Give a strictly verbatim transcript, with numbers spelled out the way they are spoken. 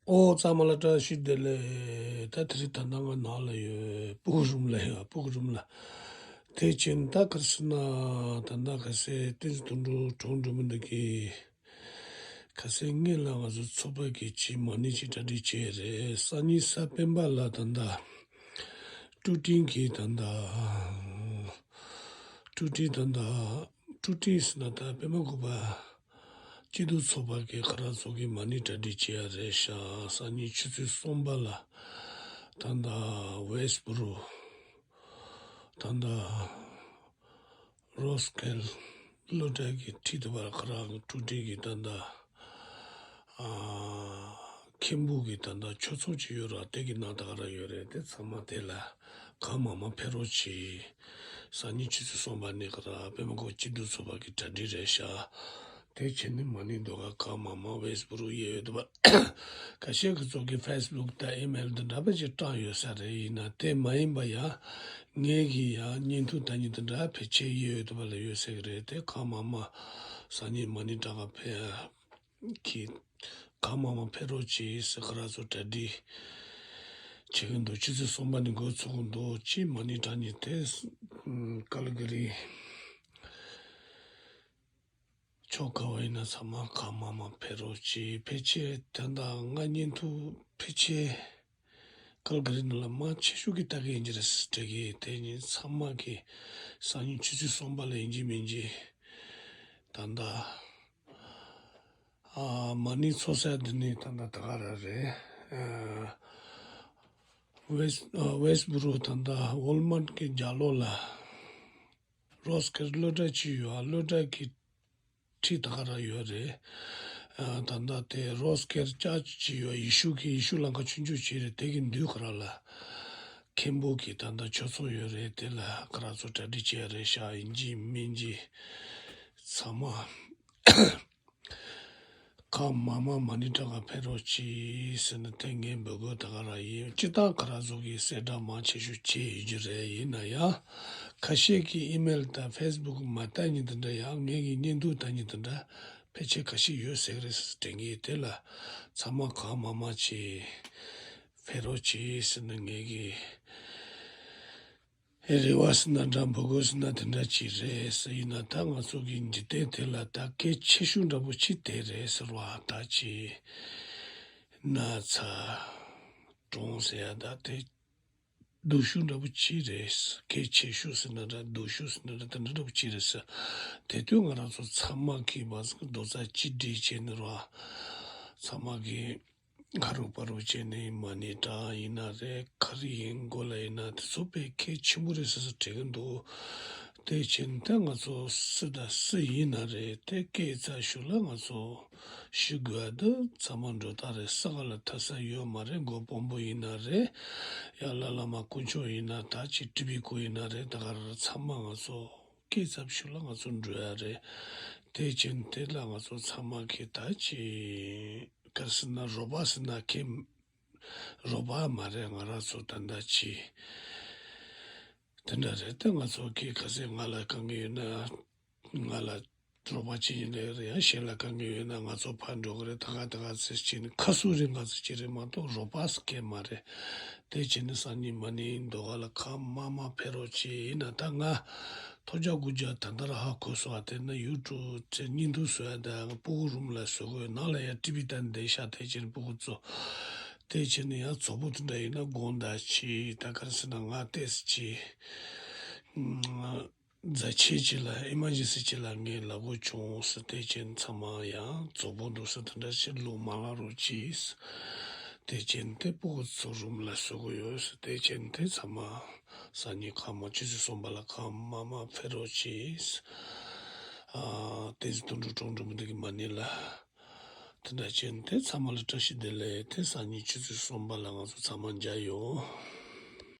ཨོ་ཚང་མ་ལ་བཀྲ་ཤིས་བདེ་ལེགས། ད་དེ་རིང་ད་ལྟ་ང་ནང་ལ་ཡོད། སྤུ་གུ་རུམ་ལ་ཡོད། སྤུ་གུ་རུམ་ལ། དེ་བྱས་ད་ག་རེ་ཟེར་ན། ད་ལྟ་ག་ཟེར། བསྟན་འཛིན་དོན་གྲུབ་གྲོགས་འགྲོ་མི་འདུག་གི། ག་ཟེར། སྔོན་ལ་ང་ཚོ་ཚོགས་པ་གི་ཅིག་མ་ཎི་ཅིག་གྲ་སྒྲིག་བྱས་རེད། སང་ཉིན་གཟའ་སྤེན་པ་ལ་ད་ལྟ་ཀྲུ་ཀྲིང་གི་ད་ལྟ་ཀྲུ་ཀྲིང་ད་ལྟ་ཀྲུ་ཀྲིང་ཟེར་ན་ད་པད་མ་བཀོད་པ་སྐྱིད་སྡུག་ཚོགས་པ་གི་ཁོ་རང་ཚོ་གི་མ་ཎི་གྲ་སྒྲིག་བྱེད་ཡ་རེད་ཤག་སང་ཉིན་ཆུ་ཚོད་གསུམ་པ་ལ་ད་ལྟ་ཝེསི་སྦུ་རུ་ད་ལྟ་རོ་སི་ཀེར་སློབ་གྲྭ་གི་འཁྲིས་དེ་བར་ཁོ་རང་ཀྲུ་ཀྲིང་གི་ད་ལྟ་ཨ་མཁན་པོ་གི་ད་ལྟ་ཆོས་ཚོགས་ཅིག་ཡོད་ར། དེ་གི་ནང་ད་ག་རང་ཡོད་རེད། དེ་ཚང་མ་དེ་ལ་གང་མང་མང་ཕེབས་རོགས་གྱིས། སང་ཉིན་ཆུ་ཚོད་གསུམ་པ་ནས་ག་ར་པད་མ་བཀོད་པ་སྐྱིད་སྡུག་ཚོགས་པ་གི་གྲ་སྒྲིག་རེད་ཤག་དེ་བྱས་ནས་མ་ཎི་ཟློས་གར་གང་མང་མང་ཝེསི་སྦུ་རུ་ཡོད་ཡོད་དུ་བ། ཁ་ཤས་ཀྱི་ཚོགས་ཀྱི་ཕེ་སི་བུག་དང་ཨི་མེལ་དེ་འདྲ་པ་ཅིག་བཏང་ཡོད་ས་རེད། ཡིན་ན་དེ་མ་ཡིན་པ་ཡང་ངེད་ཀྱི་ཡང་བརྙན་ཐུང་ད་ཉིན་དེ་འདྲ་ཕལ་ཆེར་ཡོད་ཡོད་དུ་བ་ལ་ཡོད་ས་གི་རེད། དེ་གང་མང་མང་སང་ཉིན་མ་ཎི་བགྲང་ག་ཕེབས་ཀྱི། གང་མང་མང་ཕེབས་རོགས་གྱིས་ཟེར་ཁོ་རང་ཚོ་གྲ་སྒྲིག་བྱེད་ཀྱི་འདུག་ཆུ་ཚོད་གསུམ་པ་ནས་འགོ་ཚུགས་ཀྱི་འདུག་ཅིག་མ་ཎི་བགྲང་ཉིན་དེ་ཀལ་ག་རི་ཕྱོགས་ག་བ་ཡིན་ན་ཚང་མ་གང་མང་མང་ཕེབས་རོགས་གྱིས། ཕལ་ཆེར་ད་ལྟ་ང་བརྙན་ཐུང་ཕལ་ཆེར་ཀལ་ག་རི་ནང་ལ་མང་ཆེ་ཤོས་ཀྱིས་ལྟ་གི་ཡིན་གྱི་རེད་ཟེར་དྲན་གི། དེ་ཉིན་ཚང་མ་གིས་སང་ཉིན་ཆུ་ཚོད་གསུམ་པ་ལ་ཡིན་གྱི་མིན་གྱི་ད་ལྟ་ཨ་མ་ཎི་ཚོགས་ས་འདི་ནས་ད་ལྟ་ད་ག་རང་རེད། ཨ་ཝེསི་ཨ་ཝེསི་སྦུ་རུ་ད་ལྟ་ཝོལ་མར་གི་རྒྱབ་ལོགས་ལ་རོ་སི་ཀེར་སློབ་གྲྭ་ཅིག་ཡོད། སློབ་གྲྭ་གི་འཁྲིས་ད་ག་རང་ཡོད་རེད། ཨ་ད་ལྟ་དེ་རོ་སི་ཀེར་ཅར་ཅི་ཅིག་ཡོད། ཡེ་ཤུ་གི་ཡེ་ཤུ་ལམ་ཁ་ཆུང་ཆུང་ཅིག་རེད། དེ་གི་མདུན་ཁོ་རང་ལ་མཁན་པོ་གི་ད་ལྟ་ཆོས་ཚོགས་ཡོད་རེད། དེ་ལ་ཁོ་རང་ཚོ་གྲ་སྒྲིག་བྱས་རེད་ཤག་ཡིན་གྱི་མིན་གྱི་ཚང་མ་གང་མང་མང་མ་ཎི་བགྲང་ག་ཕེབས་རོགས་གྱིས་ཟེར་ནས་དེ་ངས་འབོད་སྐུལ་ད་ག་རང་ཡིན། སྤྱིར་བཏང་ཁོ་རང་ཚོ་གིས་གསལ་བསྒྲགས་མང་ཆེ་ཤོས་བྱས་ཡོད་ཀྱི་རེད། ཡིན་ན་ཡང་ཁ་ཤས་ཀྱིས་ཨི་མེལ་དང་ཕེ་སི་བུག་མ་ལྟ་མཁན་དེ་འདྲ་ཡང་ངེད་ཀྱི་བརྙན་ཐུང་ལྟ་མཁན་དེ་འདྲ་ཕལ་ཆེར་ཁ་ཤས་ཡོད་ཟེར་གི་རེད་ཟེར་དྲན་གི། དེ་ལ་ཚང་མ་གང་མང་མང་ཅིག་ཕེབས་རོགས་གྱིས་ཟེར་ནས་ངེད་ཀྱི་རེ་བ་ཟེར་ན་འདྲ། འབོད་སྐུལ་ཟེར་ན་དེ་འདྲ་ཅིག་རེད་ཟེར། ཡིན་ན་ད་ང་ཚོ་གི་འཇིག་རྟེན་དེ་ལ་ད་གལ་ཆེ་ཤོས་འདྲ་པོ་ཅིག་དེ་རེད་ཟེར་བ། ད་ཅིག་ན་ཚ་གྲོངས་ཟེར་ཡ་ད་དེ་སྡུག་ཤོས་འདྲ་པོ་ཅིག་རེད། གལ་ཆེ་ཤོས་ཟེར་ན་འདྲ། སྡུག་ཤོས་ཟེར་ན་འདྲ། དེ་འདྲ་འདྲ་པོ་ཅིག་རེད་ཟེར། དེ་དུས་ང་རང་ཚོ་ཚང་མ་གིས་མ་ཟིན་རྡོག་རྩ་གཅིག་སྒྲིལ་བྱས་ནས་ར་ཚང་མ་གིས་ཁ་རུབ་པ་རུབ་བྱས་ནས་མ་ཎི་བགྲང་ཡིན་ན་རེད། ག་རེ་ཡིན་དགོས་ལ་ཡིན་ན་དེ་ཚོ་དཔེ་གལ་ཆེན་པོ་རེད་ཟེར་ཟེར་དྲན་གི་འདུག་དེ་བྱས་ནས་ད་ང་ཚོ་སུ་དང་སུ་ཡིན་ན་རེད། དེ་སྐད་ཚབ་ཞུ་ལ་ང་ཚོ་ཞུ་དགོས་ཡ་འདི་ཚང་མ་འགྲོ་སྟངས་རེད། ས་ག་ལ་ཐར་ས་ཡོད་མ་རེད། མགོ་དཔོན་པོ་ཡིན་ན་རེད། ཡ་ལ་བླ་མ་དཀོན་མཆོག་ཡིན་ན། ད་ཅིག་ཀྲི་པི་ཀོ་ཡིན་ན་རེད། ད་ག་ར་ཚང་མ་ང་ཚོ་སྐད་ཚབ་ཞུ་ལ་ང་ཚོ་འགྲོ་ཡ་རེད། དེ་བྱས་ནས་དེ་ལ་ང་ཚོ་ཚང་མ་གིས་ད་ཅིག་ག་རེ་ཟེར་ན་རོགས་པ་ཟེར་ན་ཁྱེད་རོགས་པ་མ་རེད། ང་རང་ཚོ་ད་ལྟ་ཅིག་དེ་འདྲ་རེད། དེ་ང་ཚོ་གིས་ག་ཚོད་ང་ལ་དཀའ་ངལ་ཡོད་ན་ང་ལ་རོགས་པ་བྱེད་ཀྱི་ཡིན་ལབ་ཡ་རེད། ཡང་གཞན་ལ་དཀའ་ངལ་ཡོད་ན་ང་ཚོ་ཕར་འགྲོ་གི་རེད། ད་ག་ད་ག་ཚོད་བྱས་ནས་ཁ་གསོ་རེ་ང་ཚོ་བྱེད་རེད་མ་གཏོགས་རོགས་པ་ཟེར་མཁན་མ་རེད། དེ་བྱས་ནས་སང་ཉིན་མ་ཎི་ཟློས་གར་ལ་གང་མང་མང་ཕེབས་རོགས་བྱེད། ཡིན་ན་ད་ང་ཐོལ་རྒྱག་རྐུབ་བཀྱག་ད་ལྟ་ར་ཧ་གོ་སོང་བ། དེ་ན་ཡུ་ཊུབ་ཚེ་བརྙན་ཐུང་བཟོ་ཡ་ད་ང་སྤུ་གུ་རུམ་ལ་བཟོ་དགོས། ནང་ལ་ཡ་ཊི་བི་ད་བསྡད་ཤག་དེ་བྱས་ནས་སྤུ་གུ་ཚོ་དེ་བྱས་ནས་ཡང་གཙོ་བོ་དེ་འདྲ་ཡིན་ན་དགོངས་དག་ཆེ། ད་ག་རེ་ཟེར་ན་ང་ཏོག་ཙམ་ཅིག་རྫ་ཆས་ཅིག་ལ་ཨི་མར་ཇེན་སི་ཅིག་ལ་ངས་ལབ་དགོས་བྱུང་ཟེར། དེ་བྱས་ནས་ཚང་མ་ཡང་རྫོགས་པོ་འདུག་ཟེར། དེ་འདྲ་ཞིག་ལུག་མ་ལ་རོགས་གྱིས། དེ་བྱས་ནས་དེ་སྤུ་གུ་ཚོ་རུམ་ལ་བཟོ་གི་ཡོད་ཟེར། དེ་བྱས་ནས་དེ་ཚང་མ་སང་ཉིན་ཁ་མ་ཆུ་ཚོད་གསུམ་པ་ལ་གང་མང་མང་ཕེབས་རོགས་གྱིས། ཨ་བསྟན་འཛིན་དོན་གྲུབ་གྲོགས་འགྲོ་མི་འདུག་གི་མ་ཎི་ལ། དེ་འདྲ་བྱས་ནས་དེ་ཚང་མ་ལ་བཀྲ་ཤིས་བདེ་ལེགས། དེ་སང་ཉིན་ཆུ་ཚོད་གསུམ་པ་ལ་ང་ཚོ་ཚང་མ་མཇལ་ཡོང་།